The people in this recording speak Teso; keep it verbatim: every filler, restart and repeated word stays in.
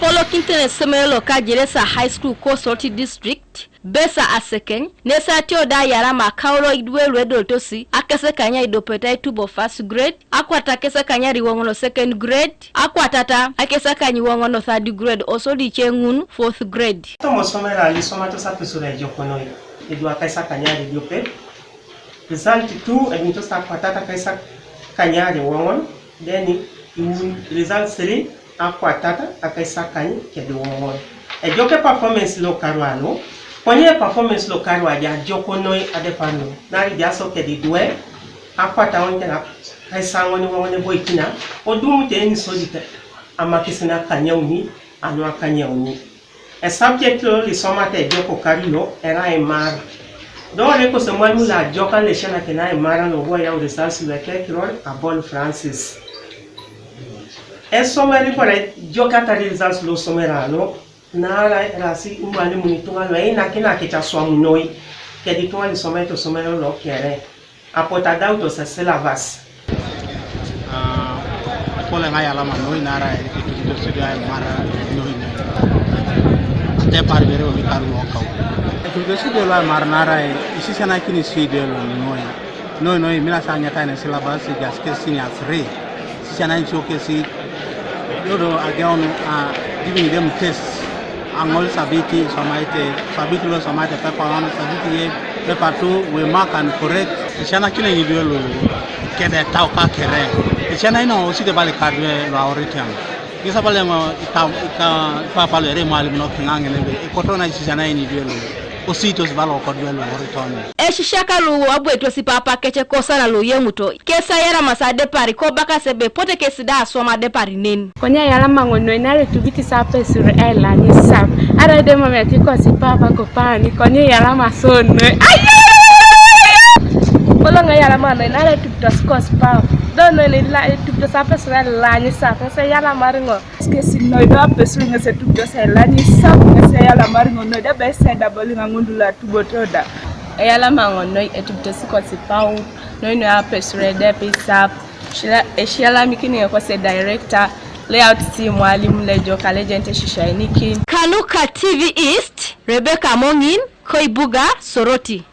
Polokinit ne esomero loka Jeresa High School ko Soroti District, Besa Asekeny, nesi atio da ayalama akaulo idwe lu edolitosi akais akany aidiope aitubo first grade, akwatat akais akany aiwoŋon second grade, akwatat akais akany aiwoŋon third grade, osodi ice ŋun fourth grade. Toma osomero lo isomatos apesur ejok noi, edu akais akany aidiope. Result two enyutos akwatat akais akany aiwoŋon, then iwun result three akwatat akais akany kediwoŋon. Ejok performance lo karua lo, konye performance lo karua ja ajok noi adepar lo, naarai ja so kedidwe, akwataun keda akais aŋon iwoŋon eboikina, odumut enisodit amakisin akanyauni, anu akanyauni. Esubject lo isomata ejok okaru lo erai aimar. Dore kose emwalimu lo ajokan lo esianakin aimar lo bo oyau results lu ekekiror Abol Francis. Esomero ibore ejokatar results lo osomero alo, naarai erasi imwalimun ituŋa lu einakini akec aswam noi, kede ituŋa lu isomaete osomero lo kere. Apotu adautos syllabus. Ah, epol eoŋ ayalama noi naarai etututos ido aimar noi noi. Atepar bere oni karu lokau. Etututos ido lo aimar naarai isisianakin ido lo noi. Noi noi, mina sa anyata ne syllabus, just ke senior three. Sisianakin ijo kesi, dodo ageun, ah, giving them tests. Aŋol sabiti isomaete, sabiti lo isomaete paper one, sabiti ye paper two, we mark and correct. Isisianakin ido lo kede etau ka kere. Isisianakin osite bala ikadwe lo aoritiam. Kisa bala eoŋ ika, ika, ipapa lo ere emwalimu lo kiŋaŋ ebe, ekoto na isisianakin ido lo. Ositos bala okodwe lo aoriton. Esisiak lu abu etuosi papa kec kosana lo yeŋuto, kes ayalamasi adepar, kobakas ebe epote kes da aswam adepar nen. Konye ayalama ŋo noi naarai etubitis apesur ailany isap, arai do emamei ikosi papa kopani, konye ayalama so noi. Ayayayayaya! Koloŋ ayalama noi naarai etubitos kosi papa, do noi nila etubitos apesur ailany isap, ŋes ayalamar ŋo. Kesi noi do apesur ŋes etubitos ailany isap, ŋes ayalamar ŋo noi do ebe S W ŋaŋun lu atuboto da. Eyalama ŋo noi etubitos kosi pau, noi noi apesur edep isap, esisialamikini ŋo kosi director, layout si mwalimu lo ejok alejenete esisianakin. Kanuka T V East, Rebecca Amoŋin, Koibuga, Soroti.